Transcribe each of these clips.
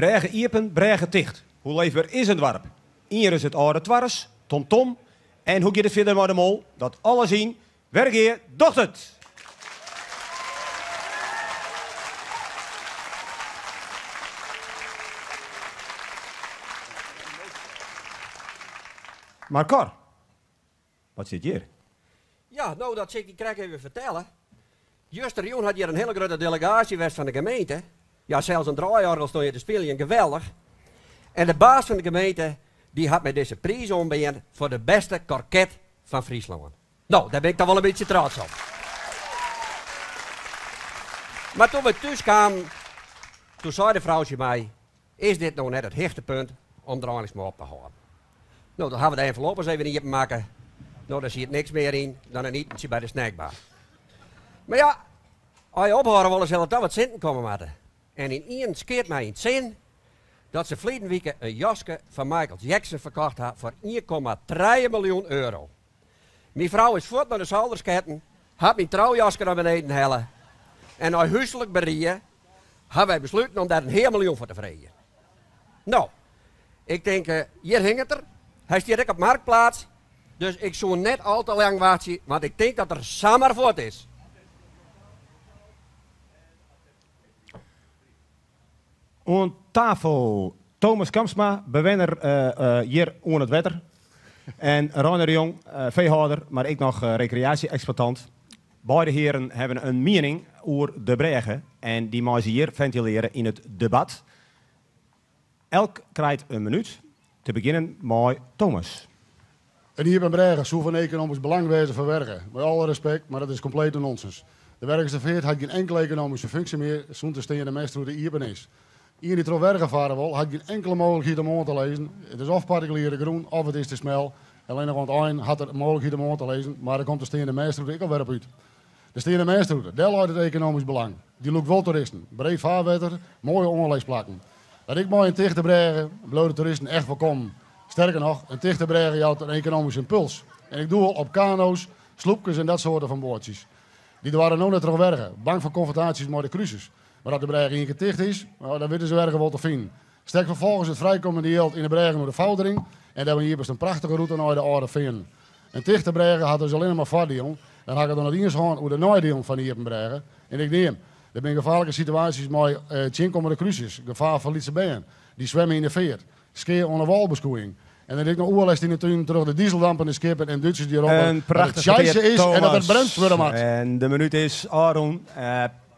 Brêge iepen, brêge ticht. Hoe leefber is in doarp? Ienris it âlde twaris, Tom Tom. En hoe giet it fierder mei de mol? Dat alles yn Wergea docht it! Mar Cor, wat sit hjir? Ja, no dat sil ik dy krekt even fertelle. Justerjûn hat hjir in hiele grutte delegaasje west fan de gemeente. Ja, sels in draaiorgel stond hjir te spyljen, geweldich. En de baas fan de gemeente dy hat my dizze priis oanbean foar de bêste korket fan Fryslân. No, dêr bin ik toch wol in bytsje trots op. Mar toen we thús kamen, toen sei de frou tsjin my, is dit no net it hichtepunt om der einliks mei op te hâlden? No, dan hawwe we de envelop ris even iepen makke. No, dêr siet niks mear yn dan in itentsje by de snackbar. Mar ja, as je ophâlde wolle, sil der toch wat sinten komme moatte. En ynienen skeat my yn 't sin dat se ferliden wike in jaske fan Michael Jackson ferkocht ha foar 1,3 miljoen euro. Myn frou is fuort nei de solder sketten, hat myn troujaske nei beneden helle en nei húslik berie ha wy besluten om dêr in heal miljoen foar te freegjen. No, ik tink, hjir hinget er. Hy stiet ek op Marktplaats, dus ik soe net al te lang wachtsje, want ik tink dat er samar fuort is. Oan tafel Thomas Kamsma, bewenner hjir oan it wetter. En Reiner de Jong, feehâlder, mar ek noch rekreaasje-eksploitant. Beide hearen hawwe in miening oer de brêge en dy meie se hjir fentilearje yn it debat. Elk krijt in minút, te begjinnen mei Thomas. In iepen brêge soe fan ekonomysk belang wêze foar Wergea. Mei alle respekt, mar dat is komplete nonsens. De Wergeaster Feart hat gjin inkele ekonomyske funksje mear sûnt de steande mêstrûte iepen is. Ien dy't troch Wergea farre wol, hat gjin inkele mooglikheid om oan te lizzen. It is of partikuliere grûn of it is te smel. Allinnich oan it ein hat er mooglikheid om oan te lizzen, mar dêr komt de steande mêstrûte ek alwer op út. De steande mêstrûte, dêr leit it ekonomysk belang. Dy lûkt wol toeristen. Breed farwetter, moaie oanlisplakken. Dat ek mei in tichte brêge bliuwe de toeristen echt wol kommen. Sterker noch, in tichte brêge jout in ekonomyske ympuls. En ik doel op kano's, sloepkes en dat soarte fan boatsjes. Dy doare no net troch Wergea, bang foar konfrontaasjes mei de krusers. Mar as de brêge ien kear ticht is, dan witte se Wergea wol te finen. Stek ferfolgens it frijkommende jild yn de brêgen oer de Foudering en dêrmei iepenst in prachtige rûte nei de Alde Feanen. In tichte brêge hat dus allinne mar foardielen. Dan ha ik it noch net iens hân oer de neidielen fan de iepen brêge. En ik neam, der binne gefaarlike situaasjes mei tsjinkommende krusers, gefaar foar lytse bern, dy swimme yn de feart, skea oan de wâlbeskoeiïng. En dan ek noch oerlêst yn de tunen troch de dieseldampende skippen en Dútsers dy't roppe In dat it prachtich scheisse petear, is en dat der Thomas. bremst wurde moat. En de minút is ôfrûn.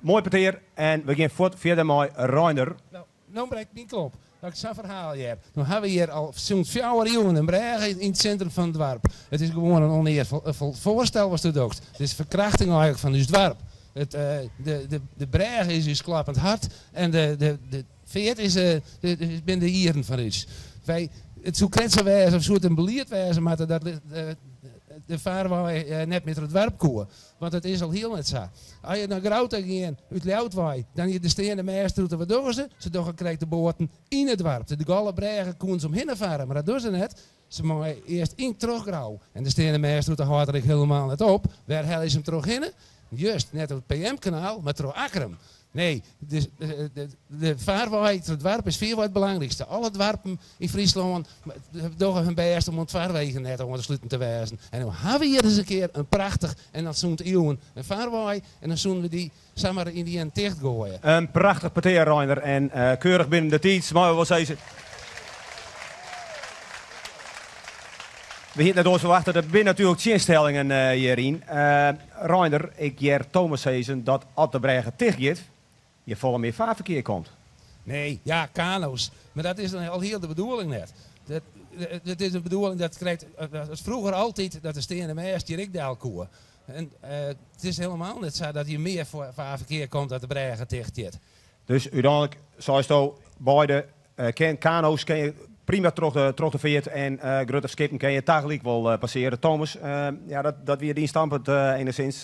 Moai petear en we gean fuort fierder mei Reiner. No, no brekt myn klop dat ik sa'n ferhaal hear. No hawwe we hjir al sûnt fjouwer iuwen in brêge yn it sintrum fan it doarp. It is gewoan in onearfol foarstel watsto dochst. It is ferkrachting eigenlik fan ús doarp. It, de, de brêge is ús klappend hart en de, de, de feart is, binne de ieren fan ús. Wy, it soe krekt sa wêze of soe it in belied wêze moatte dat de farwei net mear troch it doarp koe. Want it is al hiel net sa. As je nei Grou ta gean út Ljouwert wei, dan hjir de steande mêstrûte, wat dogge se? Se dogge krekt de boaten yn it doarp. De Gallebrêge koenen se omhinne farre, mar dat dogge se net. Se meie earst yn troch Grou. En de steande mêstrûte hâldt der ek hielendal net op. Wêr helje se him trochhinne? Just, net op it PM-kanaal, mar troch Akkrum. Nee, de farwei troch it doarp is fierwei it belangrykste. Alle doarpen yn Fryslân dogge hun bêst om oan it farwegen net oan te sluten te wêzen. En no hawwe we hjir ris in kear in prachtich en al sûnt iuwen in farwei en dan soenen we dy samar yn ien ticht goaie. In prachtich petear, Reiner, en keurich binnen de tiid, meie we wol sizze. We hiene it net oars ferwachte, der binne natuerlik tsjinstellingen hjiryn. Reiner, ik hear Thomas sizzen dat as de brêge ticht giet, hjir folle mear farferkear komt. Nee, ja, kano's. Mar dat is al hiel de bedoeling net. Dat is de bedoeling dat krekt as froeger altyd dat de steande mêst hjir ek del koe. En it is helemaal net sa dat hjir mear farferkear komt as de brêge ticht giet. Dus úteinlik seisto beide kano's kinne je prima troch de feart en grutte skippen kinne je tagelyk wol passeare. Thomas, ja, dat wie dyn standpunt enigszins,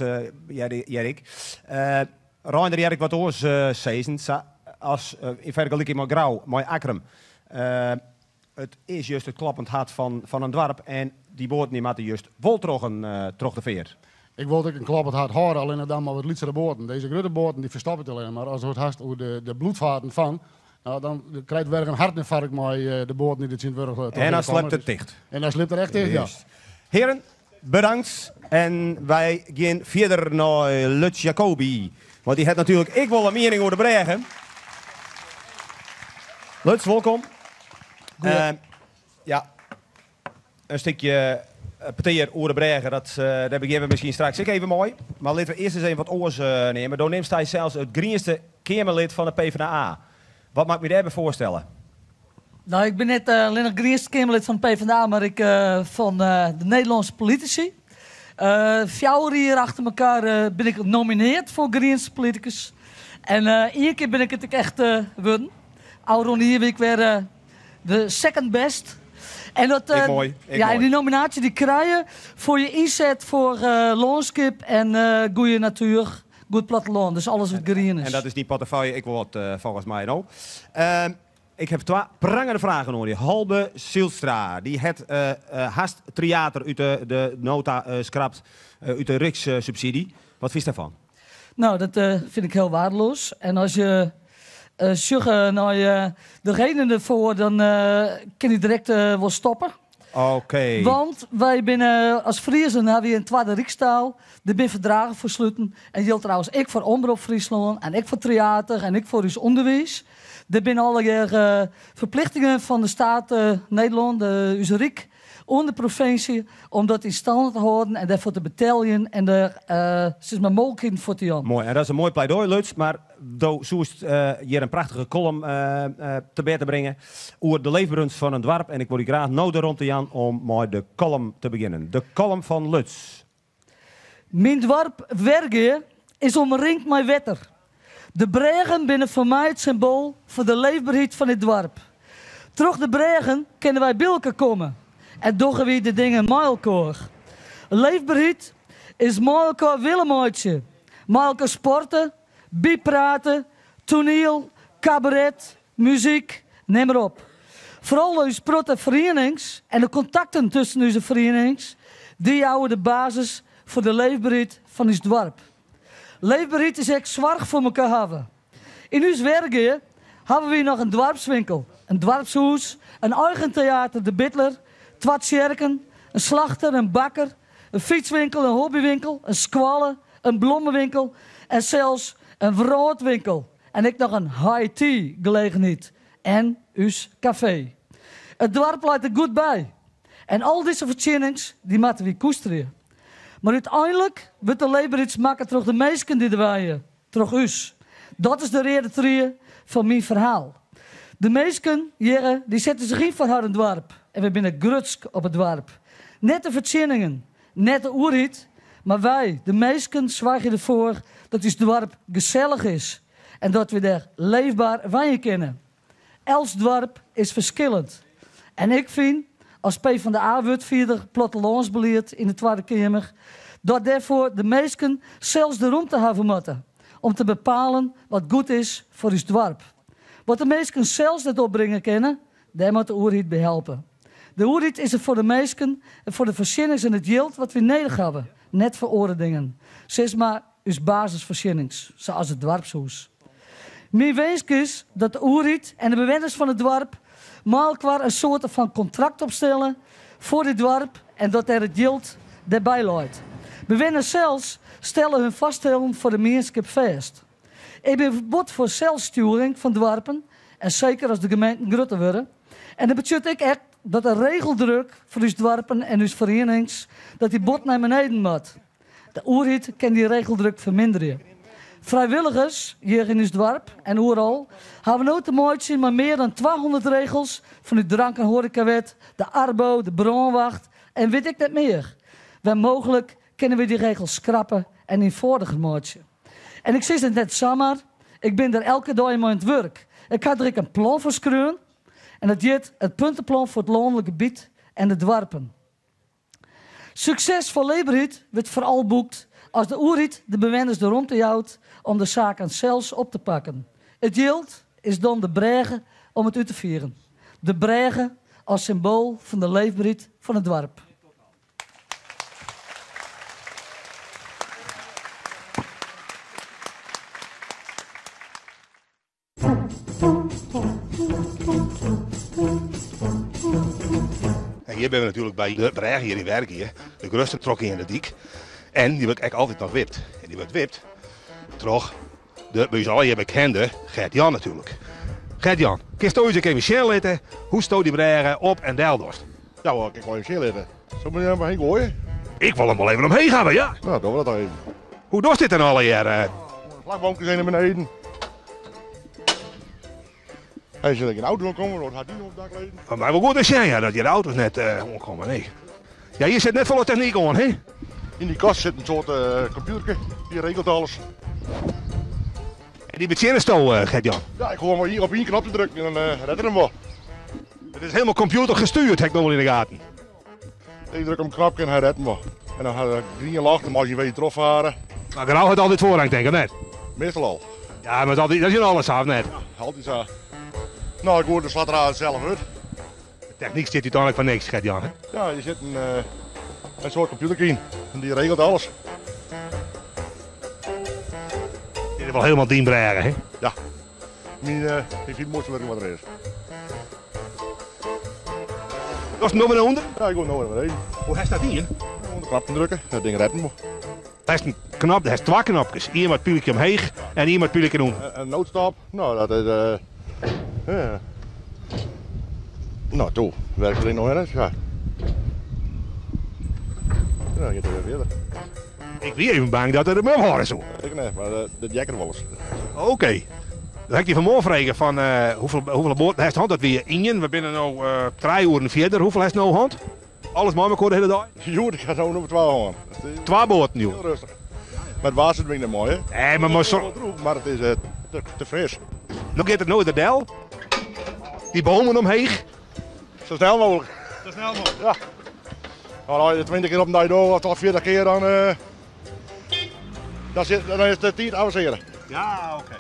hear ik. Reiner hear ik wat oars sizzen, sa as yn fergeliking mei Grou, mei Akkrum. It is just it kloppend hart fan in doarp en dy boaten dy moatte just wol troch de feart. Ik wol ek in kloppend hart hâlde, allinne dan mei wat lytsere boaten. Dizze grutte boaten dy ferstoppe it allinne mar. As it hast oer de bloedfaten fan. No, dan krijt Wergea in hertinfarkt mei de boaten dy't der tsjintwurdich En dan slipt it ticht. En dan slipt er echt ticht, ja. Hearen, bedankt. En wy gean fierder nei Lutz Jacobi. Want dy hat natuerlik ek wol in miening oer de brêge. Lutz, wolkom. Ja, in stikje petear oer de brêge, dat, dêr begjinne we miskien straks ek even mei. Mar litte we earst ris even wat oars neame. Do neamst dysels it grienste keamerlid fan de PvdA. Wat moat ik my dêrby foarstelle? No, ik bin net allinnich grienste keamerlid fan de PvdA, mar ek fan de Nederlânske politisy. Fjouwer jier achter elkoar bin ik nomineard foar grienste politikus. En ien kear bin ik it ek echt wurden. Ofrûne jier wie ik wer de second best. En dat, Ek moai, ek ja, en moai. dy nominaasje dy krije je foar je ynset foar lânskip en goede natuer, goed plattelân. Dus alles wat grien is. En dat is dyn portefeuille ek wol wat folgens my no. Ik haw twa prangende fragen oan dy. Halbe Zijlstra, dy hat hast Tryater út de nota skrapt út de rykssubsydzje. Wat fynst dêrfan? No, dat fyn ik hiel waardeloas. En as je sjogge nei de redenen derfoar, dan kin ik direkt wol stoppe. Oké. Want wy binne as Friezen hawwe wy in twadde rykstaal. Der binne ferdragen foar sluten. En jildt trouwens ek foar Omrop Fryslân en ek foar Tryater en ek foar ús ûnderwiis. Der binne allegear ferplichtingen fan de staat Nederlân, de, ús ryk, oan de provinsje om dat yn stân te hâlden en dêrfoar te beteljen en der sis mar mooglikheden foar te jaan. Moai, en dat is in moai pleidoai, Lutz, mar do soest hjir in prachtige kollum te bêd te bringen oer de leefberens fan in doarp en ik wol dy graach no de romte jaan om mei de kollum te begjinnen. De kollum fan Lutz. Myn doarp Wergea is omringd mei wetter. De brêgen binne foar my it symboal foar de leefberheid fan dit doarp. Troch de brêgen kinne wy by elkoar komme en dogge wy de dingen mei elkoar. Leefberheid is mei elkoar wille meitsje, mei elkoar sporte, byprate, toaniel, kabaret, muzyk, nim mar op. Foaral ús protte ferienings en de kontakten tusken ús ferienings, dy jouwe de basis foar de leefberheid fan ús doarp. Leefberheid is ek soarch foar mekoar hawwe. Yn ús Wergea hawwe wy noch in doarpswinkel, in doarpshûs, in eigen teater De Bidler, twa tsjerken, in slachter, in bakker, in fytswinkel, in hobbywinkel, in skoalle, in blommewinkel en sels in wrâldwinkel en ek noch in high tea gelegenheid en ús kafee. It doarp leit der goed by en al dizze foarsjennings dy moatte wy koesterje. Mar úteinlik wurdt de leefberheid makke troch de minsken dy't der wenje, troch ús. Dat is de reade trie fan myn ferhaal. De minsken hjirre dy sette sich yn foar harren doarp en wy binne grutsk op it doarp. Net de foarsjenningen, net de oerheid, mar wy, de minsken, soargje derfoar dat ús doarp gesellich is en dat wy der leefber wenje kinne. Elts doarp is ferskillend. En ik fyn, as PvdA-wurdfierder plattelânsbelied yn de Twadde Keamer, dat dêrfoar de minsken sels de romte hawwe moatte om te bepalen wat goed is foar ús doarp. Wat de minsken sels net opbringe kinne, dêr moat de oerheid by helpe. De oerheid is der foar de minsken en foar de foarsjennings en it jild wat wy nedich hawwe, net foar oare dingen. Sis mar ús basisfoarsjennings, sa as it doarpshûs. Myn winsk is dat de oerheid en de bewenners fan it doarp mei elkoar in soarte fan kontrakt opstelle foar dit doarp en dat dêr it jild derby leit. Bewenners sels stelle hun foarstellen foar de mienskip fêst. Ik bin bot foar selsstjoering fan doarpen en seker as de gemeenten grutter wurde. En dat betsjut ek echt dat de regeldruk foar ús doarpen en ús ferienings dat dy bot nei beneden moat. De oerheid kin dy regeldruk ferminderje. Frijwilligers hjir yn ús doarp en oeral hawwe no te meitsjen mei mear dan 200 regels fan de drank- en hoarekawet, de arbo, de brânwacht en wit ik net mear. Wêr mooglik kinne wy dy regels skrappe en ienfâldiger meitsje. En ik sis it net samar, ik bin der elke dei mei oan it wurk. Ik ha der ek in plan foar skreaun en dat hjit it punteplan foar it lânlik gebiet en de doarpen. Sukses foar leefberheid wurdt foaral boekt as de oerheid de bewenners de romte jout om de saken sels op te pakken. It jild is dan de brêge om it út te fieren. De brêge as symboal fan de leefberheid fan it doarp. Hjir binne we natuerlik by de brêge hjir yn Wergea, de grutste trochgeande dyk. En dy wurdt ek altyd noch wipt. En dy wurdt wipt troch de by ús allegear bekende Gert Jan natuerlik. Gert Jan, kinsto ús ek even sjen litte hoe'tsto dy brêge op en del dochst? Ja, wol ik wol even sjen litte. Sil ik him omheech goaie? Ik wol him wol even omheech hawwe, ja. No, dogge we dat dan even. Hoe dochst dit dan allegear? Slachboomkes even nei beneden. Hy sil ek gjin auto oankomme, want hat dy noch op dak lizzen. Foar my wol goed te sjen, ja, dat hjir de auto's net oankomme, nee. Ja, hjir sit net folle technyk oan, hè? Yn dy kast sit in soart kompjûterke, dy regelt alles. En dy betsjinnesto, Gert-Jan? Ja, ik hoech mar op ien knop te drukken en dan redt er him wol. It is hielendal kompjûtergestuurd, ha ik no wol yn de gaten. Ik druk op in knopke en hy redt him wol. En dan hat er grien ljocht, dan mei je wer trochfaren. Mar grau hat altyd foarrang, tink ik, of net? Meastal al. Ja, mar dat is alles sa, of net? Ja, altyd sa. No goed, dan slacht er sels út. De technyk stiet úteinlik foar niks, Gert-Jan, hè? Ja, hjir sit in soart kompjûter yn en dy regelt alles. Dit is wol hielendal dyn brêge, hè? Ja. Myn, ik fyn it moaiste wurk wat der is. Dochst no wer nei ûnder? Ja, ik gean no wer nei beneden. Hoe hast dat dien? Oan de knappen drukke, dat ding redt him. Hast in knop, hast twa knopkes. Ien mei it pylkje omheech en ien mei it pylkje ûnder. In noodstop, no dat is. Ja. No, toe, werkt it ding noch net? Ja. Ja, giet er wer fierder. Ik wie even bang dat er him ophâlde soe. Ik net, mar dat hear ik wolris. Oké. Dan ha ik dy fan 'e moarn frege fan hoefolle boaten hast hân? Dat wie ien. We binne no trije oeren fierder. Hoefolle hast no hân? Alles mei mekoar de hiele dei? Hjoed, ik ha no nûmer twa hân. Twa boaten hjoed? Hiel rêstich. Mar it waar sit my net mei, hè? Nee, mar mei so. It is wol drûch, mar it is te fris. No giet it no der del. Dy bomen omheech. Sa snel mooglik. Sa snel mooglik. Ja. Want as je 20 kear op in dei dogge, of 40 kear, dan, uh, dan, sit, dan is de tiid avansearre. Ja, oké.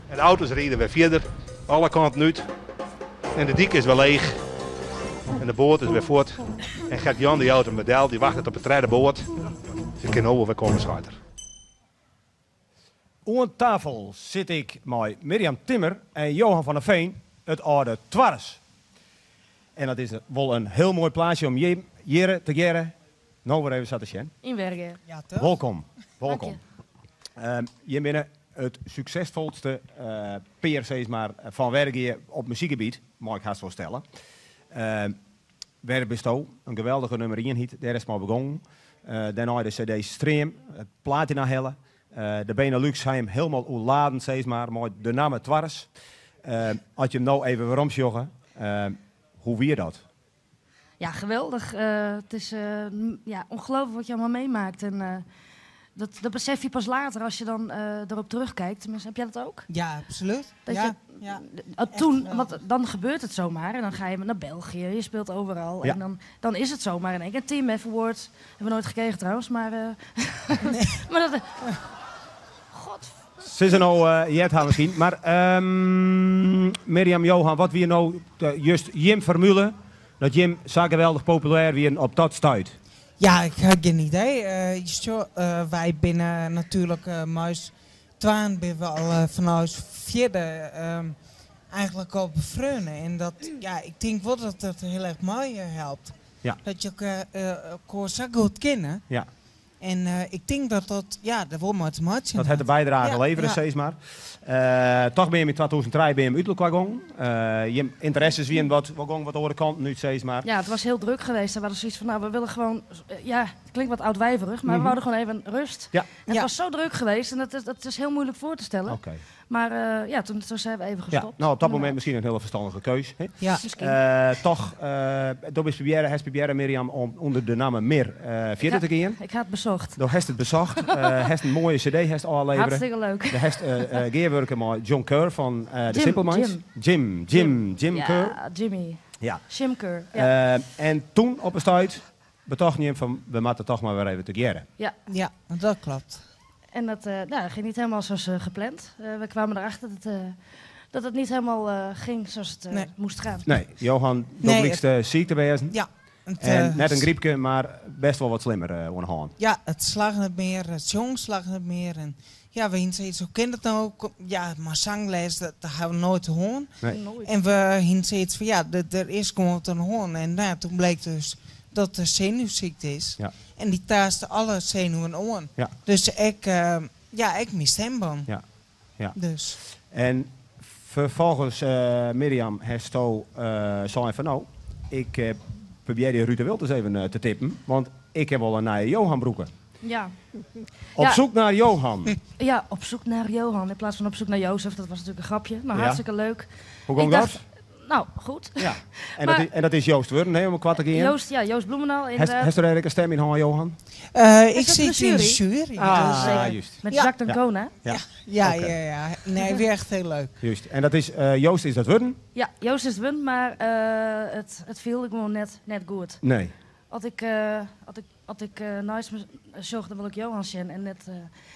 En de auto's ride wer fierder, alle kanten út. En de dyk is wer leech. En de boat is wer fuort. En Gert Jan dy jout him wer del, dy wachtet op de tredde boat. Se kin no wol wer komme, seit er. Oan tafel sit ik mei Mirjam Timmer en Johan van der Veen, it âlde Twarres. En dat is wol in hiel moai plaatsje om hjir tegearre no wer even sa te sjen. Yn Wergea. Ja, toch? Wolkom. Wolkom. Jim binne it suksesfolste pear sis mar, fan Wergea op muzykgebiet, mei ik hast wol stelle. Wêr bisto? In geweldige nûmer ien hit, dêr is it mei begongen. Dêrnei de CD Stream, it platina helle. De Benelux ha him hielendal oerladen, sis mar, mei de namme Twarres. As jim no even werom sjogge, hoe wie dat? Ja, geweldich. Het is ja, ongelooflijk wat je allemaal meemaakt. En dat besef je pas later als je dan erop terugkijkt. Tenminste, heb jij dat ook? Ja, absoluut. Dat ja, je, ja. Toen, Echt want dan gebeurt het zomaar. En dan ga je naar België, je speelt overal. Ja. En dan is het zomaar in één keer. TMF Award hebben we nooit gekregen trouwens, maar, maar dat... God. Se is no heard ha miskien. Mar Mirjam, Johan, wat wie no just jim formule dat jim sa geweldich populêr wienen op dat stuit? Ja, ik ha gjin idee. Sjoch, wy binne natuerlik mei ús twaen binne we al fanôf ús fjirde eigenlik al befreone. En dat, ja, ik tink wol dat dat hiel erch mei helpt. Dat je elkoar sa goed kenne. En ik tink dat dat, ja, der wol mei te meitsjen Dat hat de bydrage levere, sis mar. Toch binne jim yn 2003 binne jim út elkoar gongen. Jim ynteresses wienen wat gongen wat oare kanten út, sis mar. Ja, het was heel druk geweest. En we hadden zoiets van, nou, we willen gewoon, ja, het klinkt wat oudwijverig, maar we wouden gewoon even rust. En het was zo druk geweest en dat is heel moeilijk voor te stellen. Maar ja, toen zijn we even gestopt. Nou, op dat moment miskien in hiele ferstannige keus. Hè? Ja. Miskien. Toch, do bist probearre, hast probearre, Mirjam, om ûnder de namme Mir fierder te gean. Ik ha it besocht. Do hast it besocht. Hast in moaie CD hast ôflevere. Hartstikke leuk. Do hast gearwurke mei John Kerr fan The Jim, Simple Minds. Jim. Jim, Jim, Jim Ja, Kerr. Jimmy. Jim Kerr, ja. En toen op in stuit betochten jim fan we moatte toch mar wer even tegearre. Ja. Ja, dat klopt. En dat ging niet helemaal zoals gepland. We kwamen erachter dat het niet helemaal ging zoals het moest gaan. Nee, Johan, do Nee, blykst, siik te wêzen. Ja, het, En net in grypke, mar bêst wol wat slimmer oan de hân. Ja, it slagge net mear, it sjongen slagge net mear. En Ja, we hienen soiets, hoe kin dat no? Ja, mar sangles, dat ha we noait hân. Nee. Noait. En we hienen soiets fan, ja, der is gewoan wat oan de hân. En nou ja, toen bleek dus dat er senuwsykte is. Ja. En dy taast alle senuwen oan. Ja. Dus ek, ja, ek myn stembân. Ja. Ja. Dus. En ferfolgens, Mirjam, hasto sein fan no, ik probearje dy Ruud de Wild ris even te tippen, want ik kin wol in nije Johan brûke. Ja. Op Ja. zoek naar Johan. Ja, op zoek naar Johan in plaats van op zoek naar Jozef. Dat was natuurlijk een grapje, maar Ja. hartstikke leuk. Hoe ging Ik dat? dacht, nou, goed. Ja. En, Maar- dat is Joost Wurden, hè, om een kwart te gaan. Joost, ja, Joost Bloemendaal inderdaad. Hast er eigenlijk een stem in, hoor, Johan? Ik dat zit de in de jury? jury. Ah, dus, juist. Met Ja. Jacques D'Ancona. Ja. ja, Oké. ja, ja. Nee, weer echt heel leuk. Juist. En dat is, Joost is dat Wurden? Ja, Joost is het wun, maar het viel gewoon net goed. Nee. Als ik naast me zocht, dan wil ik Johan zien. En net,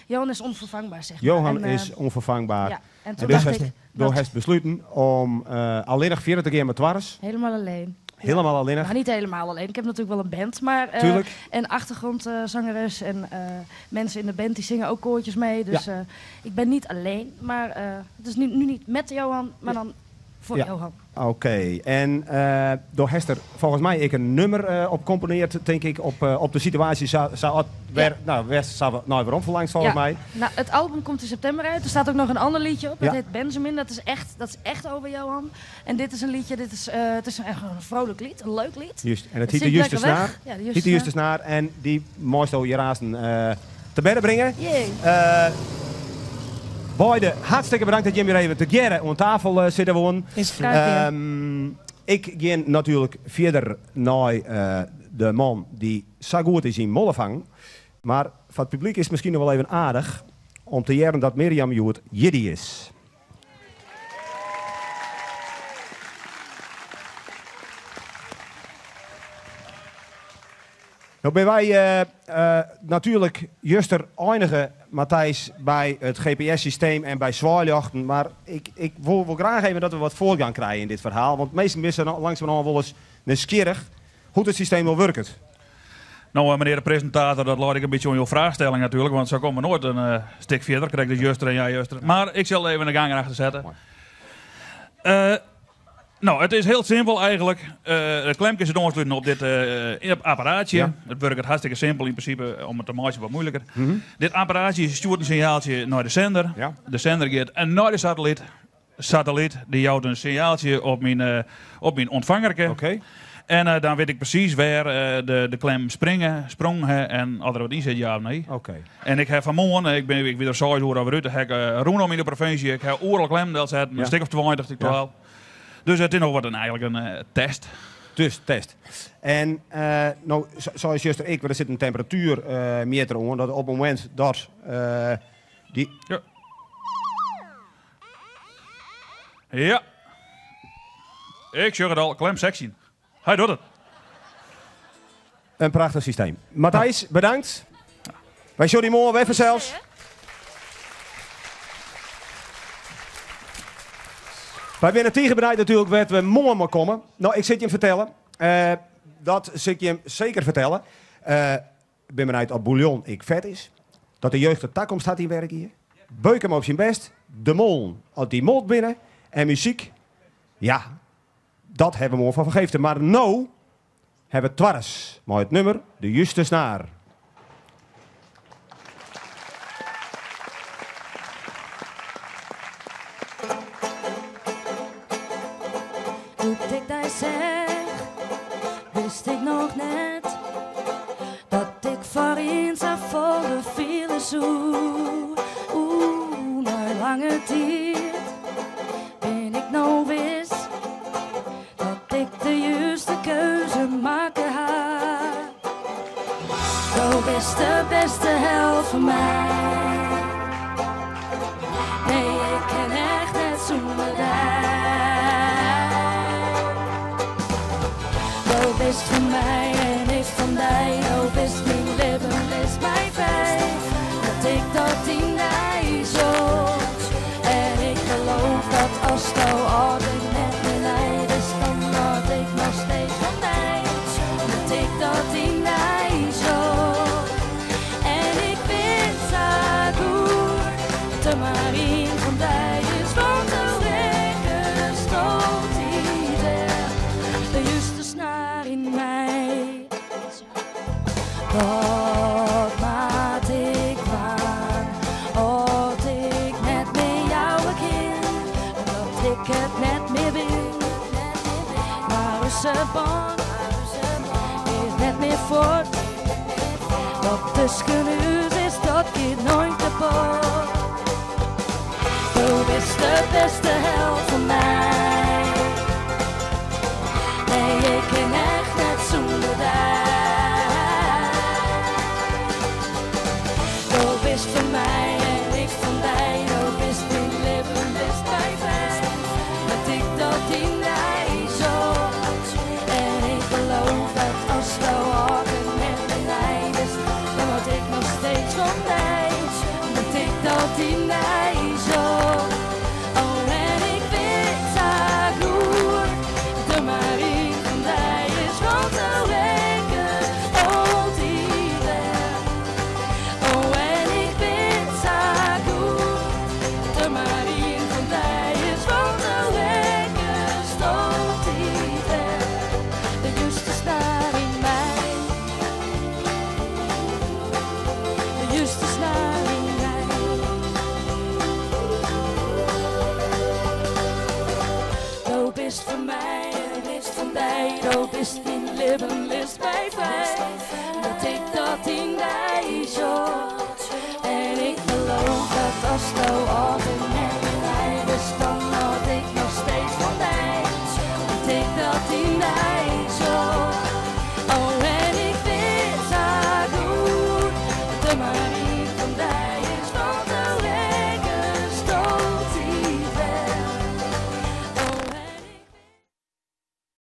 Johan is onvervangbaar, zeg maar. Johan En, is onvervangbaar. Ja, en En toen dus dacht heeft ik, door dat heeft besloten om alleen nog 40 keer met Twarres. helemaal alleen. Helemaal alleen. Nou, niet helemaal alleen. Ik heb natuurlijk wel een band, maar Tuurlijk. en achtergrondzangeres en mensen in de band die zingen ook koortjes mee. Dus ik ben niet alleen, maar het is nu niet met Johan, maar dan voor Ja. Johan. Oké, en door Hester, volgens mij ik een nummer op componeerd, denk ik, op de situatie zou het weer, nou, West zou nou waarom verlangd volgens Ja. mij. Nou, het album komt in september uit. Er staat ook nog een ander liedje op. Dat Ja. heet Benjamin. Dat is echt over Johan. En dit is een liedje, het is echt een vrolijk lied, een leuk lied. Juist, en het Het heet de zingt Juste lekker weg. Snaar. Ja, de Juste Heet de Juste Snaar en die mooiste je raasten te bedden brengen. Jee. Beide, hartstikke bedankt dat jullie weer even te geren aan tafel zitten wonen. Is goed. Graag gedaan. Ik ga natuurlijk verder naar de man die zo goed is in mollenvang. Maar voor het publiek is het misschien nog wel even aardig om te jaren dat Mirjam Joert Jiddy is. Nou ben wij natuurlijk juster eindigen, Matthijs, bij het G P S-systeem en bij zwaaijachten. Maar ik wil graag even dat we wat voortgang krijgen in dit verhaal. Want meesten missen langzamerhand wel eens nieuwsgierig hoe het systeem wel werkt. Nou, meneer de presentator, dat laat ik een beetje om jouw vraagstelling natuurlijk. Want zo komen we nooit een stuk verder. Krijg ik de juster en jij juster. Maar ik zal even de gang erachter zetten. Mooi. Het is heel simpel eigenlijk. De klemkjes zitten aansluiten op dit apparaatje. Ja. Het werkt hartstikke simpel in principe, om het te maken wat moeilijker. Mhm. Dit apparaatje stuurt een signaaltje naar de zender. Ja. De zender gaat naar de satelliet. De satelliet die jouwt een signaaltje op mijn ontvangerke. Oké. En dan weet ik precies waar de klem sprong hè, en als er wat in zit, ja of nee. Oké. En ik heb vanmorgen, ik ben er 6 uur over uit, dan heb ik rondom in de provincie, ik heb oorlog klem, dat zet, een Ja. stuk of 20, ik Ja. 12. Dus het is nog wat een, eigenlijk een test. Dus, test. En nou, zoals juist ik, er zit een temperatuurmeter onder, dat op het moment dat die... Ja. Ja. Ik zeg het al, klem 16. Hij doet het. Een prachtig systeem. Matthijs, bedankt. Wij zullen die morgen even zelfs. Wij zijn tegen bereid natuurlijk dat we morgen maar komen. Nou, ik zit je hem vertellen. Dat zit je hem zeker vertellen. Ik ben benieuwd of bouillon ik vet is. Dat de jeugd de tak staat in werk hier. Beuk hem op zijn best. De mol had die molt binnen. En muziek, ja, dat hebben we morgen van vergeefd. Maar nou hebben we Twarres. Maar het nummer, de Juste Snaar. Doet ik daar zeg, wist ik nog net dat ik voor eens aan volle vielen zoe. Oeh, na lange tijd ben ik nou wist dat ik de juiste keuze maken had. Zo best de beste held voor mij. Nee, ik ken echt net zonder dich. Do bist van mij en ik van dij. Do bist mijn leven, bist mijn pijn. Dat ik dat in dij zocht. En ik geloof dat als do altijd met me leidt, is dan dat ik nog steeds van dij. Dat ik dat in dij zocht. En ik weet zo goed it net mear bin. Mar ús bân is net mear fuort. Wat tusken ús is, dat giet noait kapot. Do bist de bêste held fan my. Nee, ik kin echt net sûnder dy. Do bist fan my en ik fan dy. Do bist myn libben, bist my frij. Dat ik dat yn dy socht. En ik geloof dat as do âlder net by my bist, dan wurd ik noch steeds fan dy. Dat ik dat yn dy socht. Oh, en ik wit sa goed, der mar ien fan dy is, want do rekkest altyd wer. Oh, en ik wit sa goed, der mar ien fan dy is, want do rekkest altyd wer. De juste snaar yn my. De juste snaar yn my. Do bist fan my en ik fan dy. Do bist myn libben, litst my frij. Dat ik dat yn dy socht. En ik geloof dat as do altyd